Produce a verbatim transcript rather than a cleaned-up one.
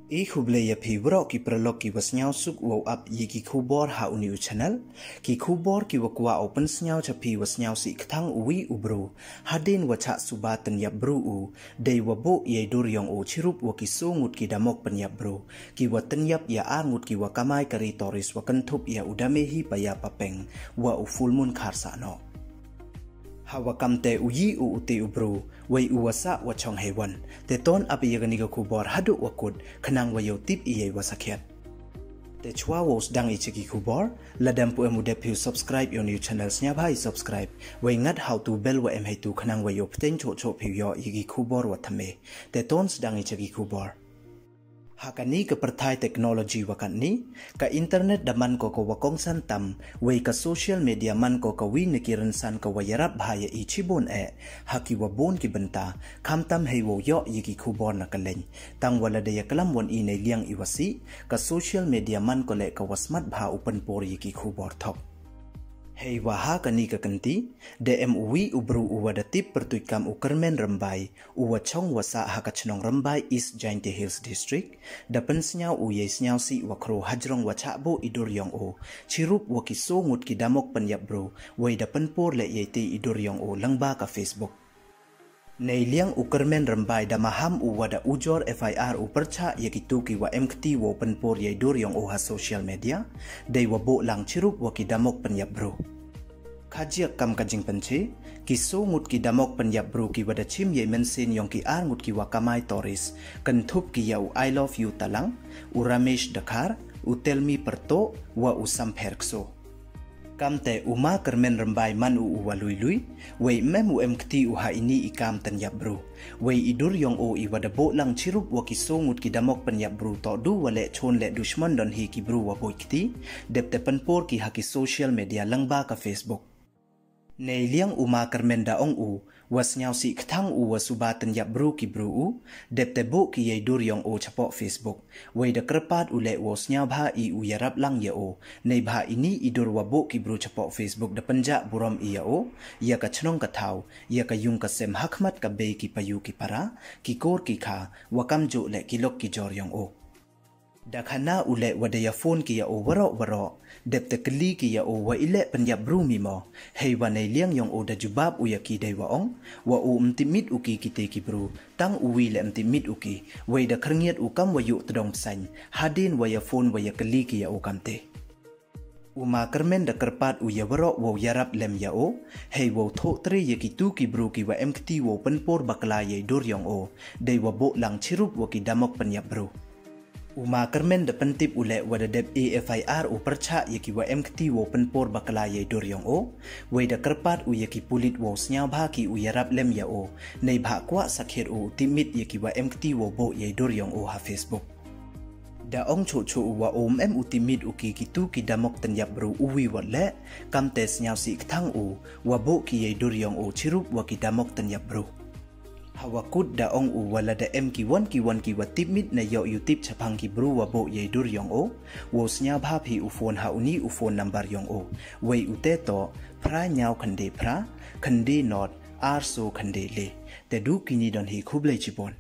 I khublei ya phi waroh ki paralok ki wa sniawsuk wow ap ya ki khubor ha u ni u channel. Ki khubor ki wa kwah u pynsniaw cha phi wa sniawsih kthang u wi u bru. Hadien wa chah suba tynyap bru u, dei wa buh ya i dur yong u chirup wa ki soo ngut ki damok pynyap bru, ki wa tynyap ya ar ngut ki wa kamai kari tourist wa kynthup ya u Dame Hi Paya Papeng wa u Full Moon Kharsahnoh. Ha wa kam te u yi u u te u bru, wei u wa sah wa chong heiwon. Te ton ap ya kani ka khubor haduh wa kut, khnang wa yow tip i ya i wa sakhiat. Te chwa wow sdang i cha ki khubor, lada em pu em u dep phi u subscribe ya u ni u channel, sniawbha i subscribe, wei ngat ha u tu bell wa em heitu khnang wa yow pteng choh choh phi u yoh ya ki khubor wa thymme. Te ton sdang i cha ki khubor. Ha kani ka pyrthai technology wa katni, ka internet da man ko ka wa kongsan tam, wei ka social media man ko ka wi na ki rynsan ka wa yarap bha ya i chibun eh, ha ki wa bun ki bynta, khamtam hei wow yoh ya ki khubor na ka leng. Tang wa lada ya klam won i nei liang i wa sih, ka social media man ko le ka wa smat bha u pynpur ya ki khubor thok. Hei wa ha kani ka kynti, da em u wi u bru u wa da tip pyrtuit kam u Kyrmen Rymbai, u wa chong wa sah ha ka chnong Rymbai East Jaintia Hills District, da pynsniaw u ya i sniawsih wa khro hajrong wa chah buh i dur yong u chirup wa ki soo ngut ki damok pynyap bru, wei da pynpur le ya i te i dur yong u lyngba ka Facebook. Nei liang u Kyrmen Rymbai da maham u wa da ujor F I R u pyrchah ya ki tu ki wa em kti wow pynpur ya i dur yong u ha social media, dei wa buh lang chirup wa ki damok pynyap bru. Khajiak kam ka jingpynche, ki soo ngut ki damok pynyap bru ki wa da chim ya i mynsiem yong ki ar ngut ki wa kamai tourist, kynthup ki ya u I Love You Talang, u Ramesh Dkhar, u Telmi Pyrtuh, wa u Sampher Kso. Kam te u ma Kyrmen Rymbai man u u wa lui lui, wei mem u em kti u ha i ni i kam tynyap bru. Wei i dur yong u i wa da buh lang chirup wa ki soo ngut ki damok pynyap bru toh du wa le chon le dushmon don hi ki bru wa buh kti, dep te pynpur ki ha ki social media lyngba ka Facebook. Nei liang u ma Kyrmen da ong u, wa sniawsih kthang u wa suba tynyap bru ki bru u, dep te buh ki ya i dur yong u chapoh Facebook. Wei da kyrpad u le wow sniawbha i u yarap lang ya u, nei bha i ni i dur wa buh ki bru chapoh Facebook da pynjah burom i ya u, ya ka chnong ka thaw, ya ka yung ka sem hakhmat ka bei ki payu ki para, ki kur ki kha, wa kamjuh le ki lok ki jor yong u. Da khana u le wa da ya phone ki ya u waroh waroh, dep te kylli ki ya u wa i le pynyap bru mi mo. Hei wa nei liang yong u da jubab u ya ki dei wa ong, wa u ym tip mit u ki ki te ki bru, tang u wi le ym tip mit u ki, wei da khyrngiat u kam wa yuh tdong psain, hadien wa ya phone wa ya kylli ki ya u kam te. U ma Kyrmen da kyrpad u ya waroh wow yarap lem ya u, hei wow thoh tre ya ki tu ki bru ki wa em kti wow pynpur bakla ya i dur yong u, dei wa buh lang chirup wa ki damok pynyap bru. U ma Kyrmen da pyntip u le wa da dep A F I R u pyrchah ya ki wa em kti wow pynpur bakla ya i dur yong u, wei da kyrpad u ya ki pulit wow sniawbha ki u yarap lem ya u, nei bha kwah sakhiat u u tip mit ya ki wa em kti wow buh ya i dur yong u ha Facebook. Da ong choh choh u wa um em u tip mit u ki ki tu ki damok tynyap bru u wi wat le, kam te sniawsih kthang u, wa buh ki ya i dur yong u chirup wa ki damok tynyap bru. Ha wa kut da ong u wa lada em ki won ki won ki wa tip mit na yoh u tip chaphang ki bru wa buh ya i dur yong u, wow sniawbha phi u phone ha u ni u phone number yong u. Wei u te toh, phra ñiaw khyndai phra, khyndai not, ar soo khyndai le. Te du ki ni don hi, khublei chibun.